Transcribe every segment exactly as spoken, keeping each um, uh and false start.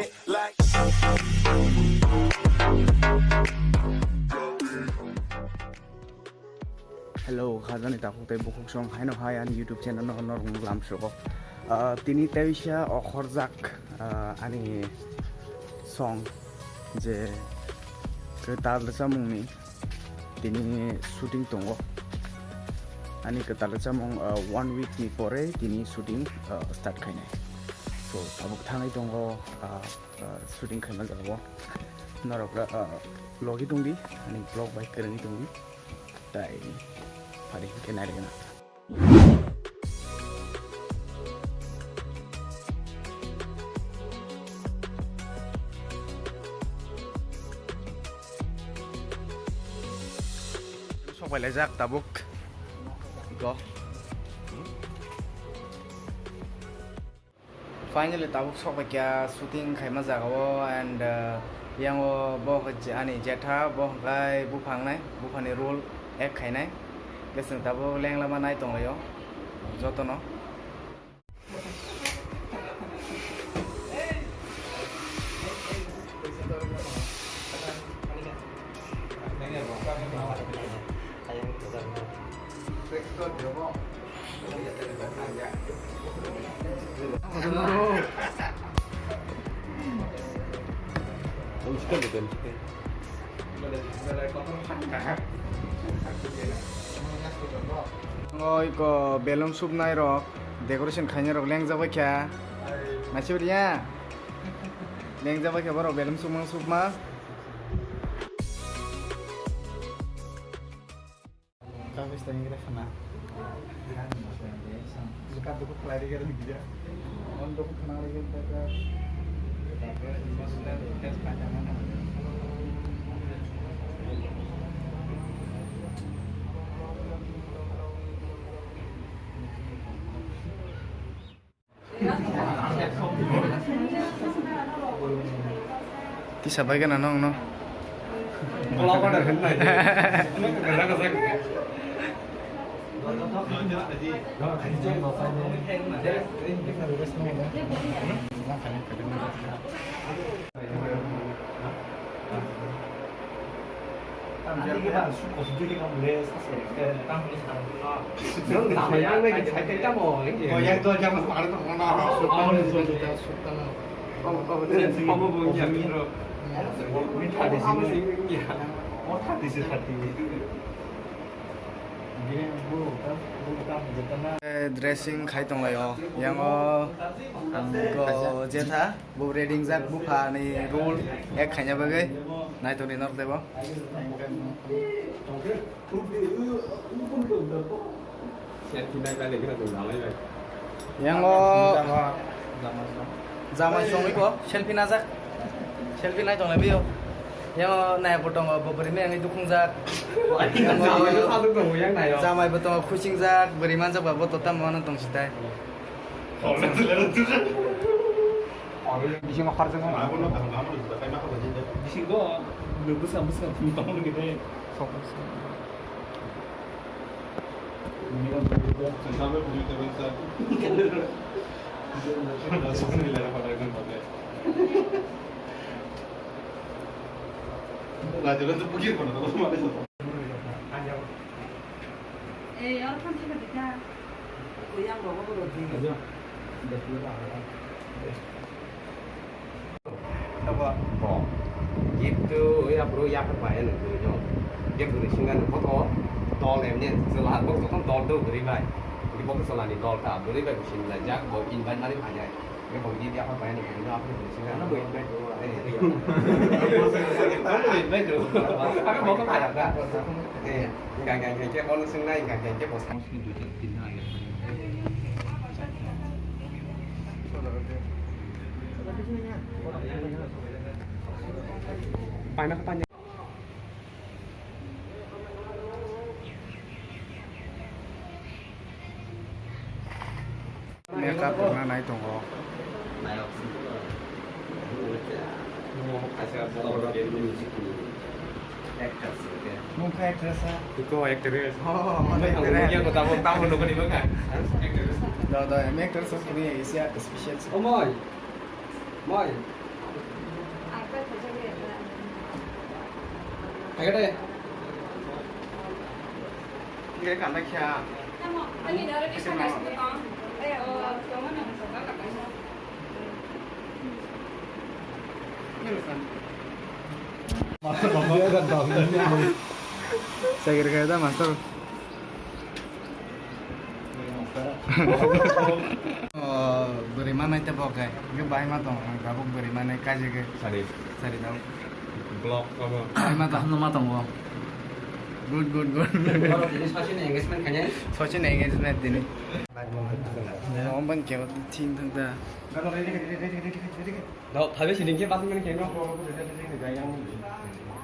Hello, khajani takhuk tei bukhuk song haino hai ani YouTube channel no norok lam sugo. Ah, tini teisa okhorjak, ah, ani song je kwtal rwchapmungni tini shooting tongo. Ani kwtal rwchapmung, ah, one week ni pore tini shooting, ah, start khainai. So, tabuk thangwi tongo, ah, ah, shooting khaima jagao. Norok, ah, logi tongdi, ani vlog bai kwrwngwi tongdi. Tai phari hwnkhe nairwgwna. Sok bai laijak tabuk. Go. Finally, tabuk sok bai kha shooting khaima jagao, and, uh, yango bo hwnkhe ani jetha, bo hwnkhe buphang nai, buphani role act khainai. Hwnkhe chwng tabuk leng lama nai tonglaio jotono. Oi ko balloon supnai rok, decoration khainai rok lengjak bai kha. Naisibri ya? Lengjak bai kha borok balloon supma supma. Kamis tengre khana. Buka buku pelari kere dia. On buku khana lagi buka. Tisa bai gana nong no. Eh, dressing khai tonglaio. Yango ang go jetha. Bo ready wngjak, buphani role act khaina bagwi. Naitoni norok teibo. Yango jamai songwi ko selfie najak. Selfie nai tonglai bio. Yango nai bo tongo, bo bwrwi miyangwi dukhungjak. Jamai bo tongo khusingjak, bwrwi manjak ba bo to tamo wano tong sitai. Bising okhar jeng. Bising do, bwsa bwsa tong gide. Bo. Gitu, ya bro, ya apa ya nung tu nyong. Dia beri singa nung foto. Dol em ni, selah bok tu kan dol tu beri bai. Di bok selah ni dol ta beri bai, busin belajar, bo invite mari banyak. Ini bagi dia apa bayar nih? Ini apa nih? Sini. Kamu invite dulu. Eh, iya. Kamu invite dulu. Aku mau ke Padang, Kak. Eh, enggak, enggak, enggak, enggak, mau langsung naik, enggak, enggak, enggak, bos. Panjang, panjang. Makeup rwna nai tongo. Nung khe actress ha? Iko actress. Oh, actress. Tamo, tamo nukuni baka. Actress. Do, do, em actress kini isi special. Oh, moi. Moi. Agade. Nge kanda kya? Sakiri kaya da master. Oh, bwrwi manai tei bo khe. Hwnkhe bahai ma tong, ang tabuk bwrwi manai kaisa khe. Sari. Sari tong. Block abo. Bahai ma tong. Kaham no ma tongo. Good, good, good. Oro tini Sachin engagement khainai. Sachin engagement tini. Mo ban khe thing thang ta. Dok, phaibai sini khe bus man khe no.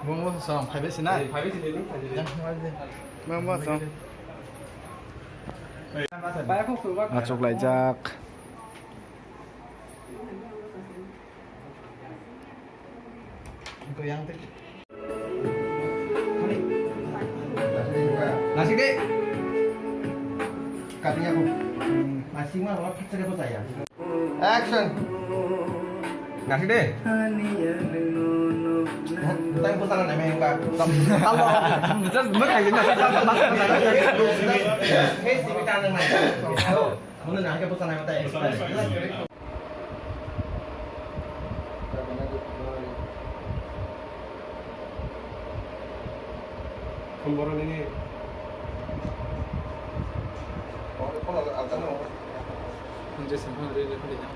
Bung bo song phaibai sini. Phaibai sini, phaibai sini. Bung bo song. Achuklaijak. Nasik de. Cutting aku. Masih mah, kalau kecil aku sayang. Action. Ngasih deh. Tadi pesanan namanya enggak. Halo. Bisa semua kayak gini. Hei, sini kanan, Mas. Halo. Mana nak pesanan mata express. Khumborok nini. Hwnjai se phano rwi rwi philai jang.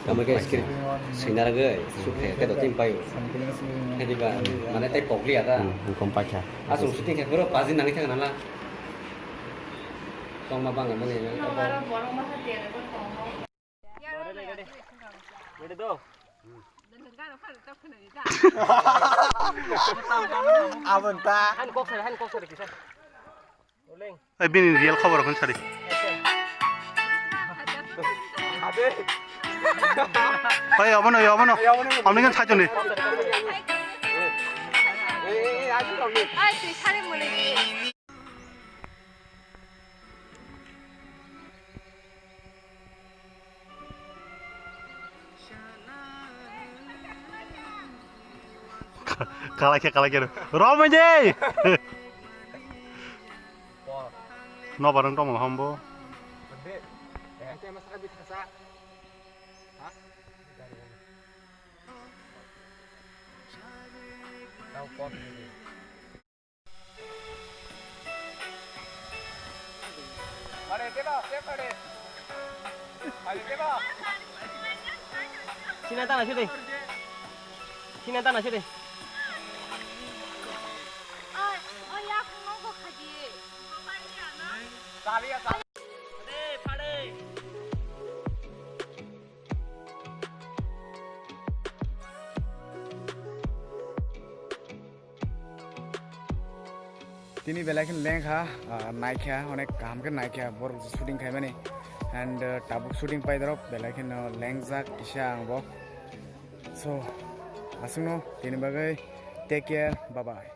Tamo khe script swina rwgwi sukhe khe dotini paio. Khe diba, mane tei pokliya ta. Hmm, kom pakha. Aswk shooting khe phuru pass din nangwi thangna la. Tongma bang mani. Abon ta. Han kok sari, han kok sari kisa. Uleng. Ai, bini real khobor hwn sari. Ade. Oi, abono, oi, abono. Abono kan sajo ni. Eh, eh, eh, aji kau ni. Ai, tui sari mulai ni. Kalai khe, kalai khe. Romai de. No barang tong hambo. Sina tana sini. Sina tana sini. Tini belai khe lengkha, ah, naikha, onek kaham khe naikha, borok shooting khaimani. And, ah, tabuk shooting paidorok, belai kheno lengjak kisa ang bo. So, aswkno tini bagwi take care, bye bye.